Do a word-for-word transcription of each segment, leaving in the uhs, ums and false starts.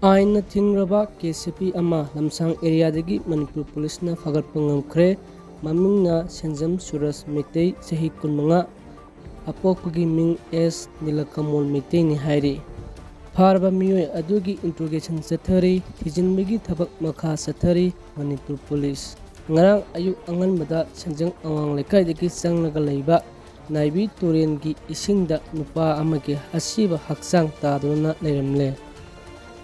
ꯑꯥꯏꯟꯅ ꯊꯤꯡꯂꯕ K C ꯄꯤ ꯑꯃ ꯂꯝꯁꯥꯡ ꯑꯦꯔꯤꯌꯥꯗꯒꯤ ꯃꯅꯤꯄꯨꯔ ꯄꯨꯂꯤꯁꯅ ꯐꯥꯒꯠꯄ ꯉꯝꯈ꯭ꯔꯦ꯫ ꯃꯃꯤꯡꯅ ꯁꯦꯟꯖꯝ ꯁꯨꯔꯖ ꯃꯩꯇꯩ, ꯆꯍꯤ ꯀꯨꯟꯃꯉꯥ, ꯑꯄꯣꯛꯄꯒꯤ ꯃꯤꯡ ꯑꯦꯁ ꯅꯤꯂꯀꯃꯣꯜ ꯃꯩꯇꯩꯅꯤ ꯍꯥꯏꯔꯤ꯫ ꯐꯥꯔꯕ ꯃꯤꯑꯣꯏ ꯑꯗꯨꯒꯤ ꯏꯟꯇ꯭ꯔꯣꯒꯦꯁꯟ ꯆꯠꯊꯔꯤ꯫ ꯊꯤꯖꯤꯟꯕꯒꯤ ꯊꯕꯛ ꯃꯈꯥ ꯆꯠꯊꯔꯤ ꯃꯅꯤꯄꯨꯔ ꯄꯨꯂꯤꯁ꯫ ꯉꯔꯥꯡ ꯑꯌꯨꯛ ꯑꯉꯟꯕꯗ ꯁꯦꯟꯖꯪ ꯑꯋꯥꯡ ꯂꯩꯀꯥꯏꯗꯒꯤ ꯆꯪꯂꯒ ꯂꯩꯕ ꯅꯥꯏꯕꯤ ꯇꯨꯔꯦꯜꯒꯤ ꯏꯁꯤꯡꯗ ꯅꯨꯄꯥ ꯑꯃꯒꯤ ꯑꯁꯤꯕ ꯍꯛꯆꯥꯡ ꯇꯥꯗꯨꯅ ꯂꯩꯔꯝꯂꯦ꯫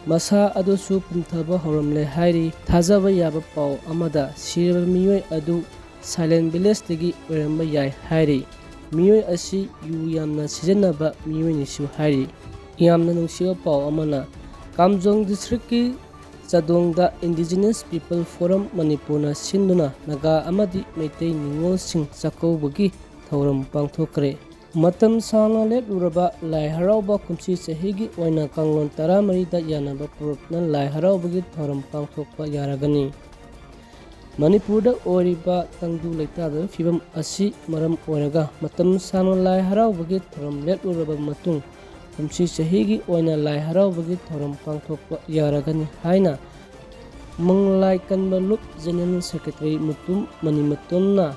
ꯃꯁꯥ ꯑꯗꯨꯁꯨ ꯄꯨꯝꯊꯕ ꯍꯧꯔꯝꯂꯦ ꯍꯥꯏꯔꯤ꯫ ꯊꯥꯖꯕ ꯌꯥꯕ ꯄꯥꯎ ꯑꯃꯗ ꯁꯤꯔꯕ ꯃꯤꯑꯣꯏ ꯑꯗꯨ ꯁꯥꯏꯂꯦꯟ ꯚꯤꯂꯦꯖꯇꯒꯤ ꯑꯣꯏꯔꯝꯕ ꯌꯥꯏ ꯍꯥꯏꯔꯤ꯫ ꯃꯤꯑꯣꯏ ꯑꯁꯤ ꯌꯨ ꯌꯥꯝꯅ ꯁꯤꯖꯤꯟꯅꯕ ꯃꯤꯑꯣꯏꯅꯤꯁꯨ ꯍꯥꯏꯔꯤ꯫ ꯌꯥꯝꯅ ꯅꯨꯡꯁꯤꯕ ꯄꯥꯎ ꯑꯃꯅ, ꯀꯥꯝꯖꯣꯡ ꯗꯤꯁꯇ꯭ꯔꯤꯛꯀꯤ ꯆꯥꯗꯣꯡꯗ ꯏꯟꯗꯤꯖꯤꯅꯁ ꯄꯤꯄꯜ ꯐꯣꯔꯝ ꯃꯅꯤꯄꯨꯔꯅ ꯁꯤꯟꯗꯨꯅ ꯅꯥꯒꯥ ꯑꯃꯗꯤ ꯃꯩꯇꯩ ꯅꯤꯉꯣꯜꯁꯤꯡ ꯆꯥꯛꯀꯧꯕꯒꯤ ꯊꯧꯔꯝ ꯄꯥꯡꯊꯣꯛꯈ꯭ꯔꯦ꯫ ꯃꯇꯝ ꯁꯥꯡꯅ ꯂꯦꯞꯂꯨꯔꯕ ꯂꯥꯏ ꯍꯔꯥꯎꯕ ꯀꯨꯝꯁꯤ ꯆꯍꯤꯒꯤ ꯑꯣꯏꯅ ꯀꯥꯡꯂꯣꯟ ꯇꯔꯥꯃꯔꯤꯗ ꯌꯥꯅꯕ ꯄꯨꯔꯛꯇꯨꯅ ꯂꯥꯏ ꯍꯔꯥꯎꯕꯒꯤ ꯊꯧꯔꯝ ꯄꯥꯡꯊꯣꯛꯄ ꯌꯥꯔꯒꯅꯤ꯫ ꯃꯅꯤꯄꯨꯔꯗ ꯑꯣꯏꯔꯤꯕ ꯇꯪꯗꯨ ꯂꯩꯇꯥꯗꯕ ꯐꯤꯕꯝ ꯑꯁꯤ ꯃꯔꯝ ꯑꯣꯏꯔꯒ ꯃꯇꯝ ꯁꯥꯡꯅ ꯂꯥꯏ ꯍꯔꯥꯎꯕꯒꯤ ꯊꯧꯔꯝ ꯂꯦꯞꯂꯨꯔꯕ ꯃꯇꯨꯡ ꯀꯨꯝꯁꯤ ꯆꯍꯤꯒꯤ ꯑꯣꯏꯅ ꯂꯥꯏ ꯍꯔꯥꯎꯕꯒꯤ ꯊꯧꯔꯝ ꯄꯥꯡꯊꯣꯛꯄ ꯌꯥꯔꯒꯅꯤ ꯍꯥꯏꯅ ꯎꯃꯪ ꯂꯥꯏ ꯀꯟꯕ ꯂꯨꯞ ꯖꯦꯅꯔꯦꯜ ꯁꯦꯀ꯭ꯔꯦꯇꯔꯤ ꯃꯨꯇꯨꯝ ꯃꯅꯤꯃꯇꯣꯟꯅ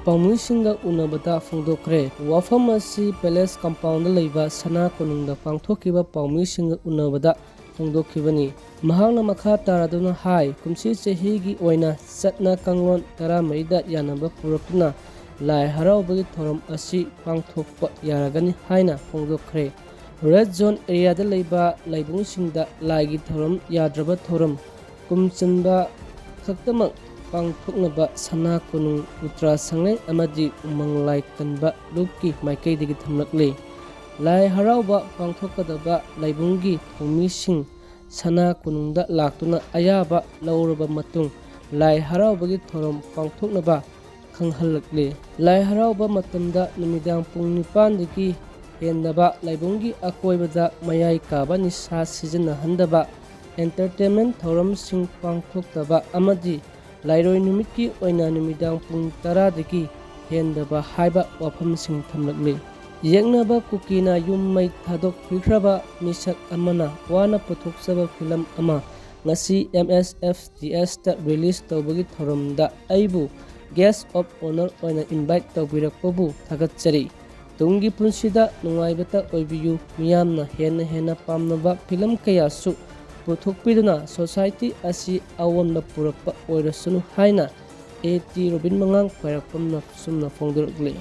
ꯄꯥꯎꯃꯤꯁꯤꯡꯒ ꯎꯅꯕꯗ ꯐꯣꯡꯗꯣꯛꯈ꯭ꯔꯦ꯫ ꯋꯥꯐꯝ ꯑꯁꯤ ꯄꯦꯂꯦꯁ ꯀꯝꯄꯥꯎꯟꯗ ꯂꯩꯕ ꯁꯅꯥ ꯀꯣꯅꯨꯡꯗ ꯄꯥꯡꯊꯣꯛꯈꯤꯕ ꯄꯥꯎꯃꯤꯁꯤꯡꯒ ꯎꯅꯕꯗ ꯐꯣꯡꯗꯣꯛꯈꯤꯕꯅꯤ꯫ ꯃꯍꯥꯛꯅ ꯃꯈꯥ ꯇꯥꯔꯗꯨꯅ ꯍꯥꯏ, ꯀꯨꯝꯁꯤ ꯆꯍꯤꯒꯤ ꯑꯣꯏꯅ ꯆꯠꯅ ꯀꯥꯡꯂꯣꯟ ꯇꯔꯥꯃꯔꯤꯗ ꯌꯥꯅꯕ ꯄꯨꯔꯛꯇꯨꯅ ꯂꯥꯏ ꯍꯔꯥꯎꯕꯒꯤ ꯊꯧꯔꯝ ꯑꯁꯤ ꯄꯥꯡꯊꯣꯛꯄ ꯌꯥꯔꯒꯅꯤ ꯍꯥꯏꯅ ꯐꯣꯡꯗꯣꯛꯈ꯭ꯔꯦ꯫ ꯔꯦꯗ ꯖꯣꯟ ꯑꯦꯔꯤꯌꯥꯗ ꯂꯩꯕ ꯂꯥꯏꯕꯨꯡꯁꯤꯡꯗ ꯂꯥꯏꯒꯤ ꯊꯧꯔꯝ ꯌꯥꯗ꯭ꯔꯕ ꯊꯧꯔꯝ ꯀꯨꯝ ꯆꯟꯕ ꯈꯛꯇꯃꯛ ꯄꯥꯡꯊꯣꯛꯅꯕ ꯁꯅꯥ ꯀꯣꯅꯨꯡ ꯎꯇ꯭ꯔꯥ ꯁꯪꯂꯦꯟ ꯑꯃꯗꯤ ꯎꯃꯪ ꯂꯥꯏ ꯀꯟꯕ ꯂꯨꯞꯀꯤ ꯃꯥꯏꯀꯩꯗꯒꯤ ꯊꯝꯂꯛꯂꯤ꯫ ꯂꯥꯏ ꯍꯔꯥꯎꯕ ꯄꯥꯡꯊꯣꯛꯀꯗꯕ ꯂꯥꯏꯕꯨꯡꯒꯤ ꯊꯧꯃꯤꯁꯤꯡ ꯁꯅꯥ ꯀꯣꯅꯨꯡꯗ ꯂꯥꯛꯇꯨꯅ ꯑꯌꯥꯕ ꯂꯧꯔꯕ ꯃꯇꯨꯡ ꯂꯥꯏ ꯍꯔꯥꯎꯕꯒꯤ ꯊꯧꯔꯝ ꯄꯥꯡꯊꯣꯛꯅꯕ ꯈꯪꯍꯜꯂꯛꯂꯤ꯫ ꯂꯥꯏ ꯍꯔꯥꯎꯕ ꯃꯇꯝꯗ ꯅꯨꯃꯤꯗꯥꯡ ꯄꯨꯡ ꯅꯤꯄꯥꯟꯗꯒꯤ ꯍꯦꯟꯗꯕ ꯂꯥꯏꯕꯨꯡꯒꯤ ꯑꯀꯣꯏꯕꯗ ꯃꯌꯥꯏ ꯀꯥꯕ ꯅꯤꯁꯥ ꯁꯤꯖꯤꯟꯅꯍꯟꯗꯕ, ꯑꯦꯟꯇꯔꯇꯦꯟꯃꯦꯟ ꯊꯧꯔꯝꯁꯤꯡ ꯄꯥꯡꯊꯣꯛꯇꯕ ꯑꯃꯗꯤ ꯂꯥꯏꯔꯣꯏ ꯅꯨꯃꯤꯠꯀꯤ ꯑꯣꯏꯅ ꯅꯨꯃꯤꯗꯥꯡ ꯄꯨꯡ ꯇꯔꯥꯗꯒꯤ ꯍꯦꯟꯗꯕ ꯍꯥꯏꯕ ꯋꯥꯐꯝꯁꯤꯡ ꯊꯝꯂꯛꯂꯤ꯫ ꯌꯦꯛꯅꯕ ꯀꯨꯀꯤꯅ ꯌꯨꯝ ꯃꯩ ꯊꯥꯗꯣꯛꯄꯤꯈ꯭ꯔꯕ ꯃꯤꯁꯛ ꯑꯃꯅ ꯋꯥꯅ ꯄꯨꯊꯣꯛꯆꯕ ꯐꯤꯂꯝ ꯑꯃ ꯉꯁꯤ ꯑꯦꯝ ꯑꯦꯁ ꯑꯦꯐ ꯗꯤ ꯑꯦꯁꯇ ꯔꯤꯂꯤꯖ ꯇꯧꯕꯒꯤ ꯊꯧꯔꯝꯗ ꯑꯩꯕꯨ guest of honour ꯑꯣꯏꯅ invite ꯇꯧꯕꯤꯔꯛꯄꯕꯨ ꯊꯥꯒꯠꯆꯔꯤ꯫ ꯇꯨꯡꯒꯤ ꯄꯨꯟꯁꯤꯗ ꯅꯨꯡꯉꯥꯏꯕꯇ ꯑꯣꯏꯕꯤꯌꯨ꯫ ꯃꯤꯌꯥꯝꯅ ꯍꯦꯟꯅ ꯍꯦꯟꯅ ꯄꯥꯝꯅꯕ ꯐꯤꯂꯝ ꯀꯌꯥꯁꯨ ꯄꯨꯊꯣꯛꯄꯤꯗꯨꯅ society ꯑꯁꯤ ꯑꯑꯣꯟꯕ ꯄꯨꯔꯛꯄ ꯑꯣꯏꯔꯁꯅꯨ ꯍꯥꯏꯅ ꯑꯦ ꯇꯤ ꯔꯣꯕꯤꯟ ꯃꯉꯥꯡ ꯈ꯭ꯋꯥꯏꯔꯥꯛꯄꯝꯅ ꯁꯨꯝꯅ ꯐꯣꯡꯗꯣꯔꯛꯂꯤ꯫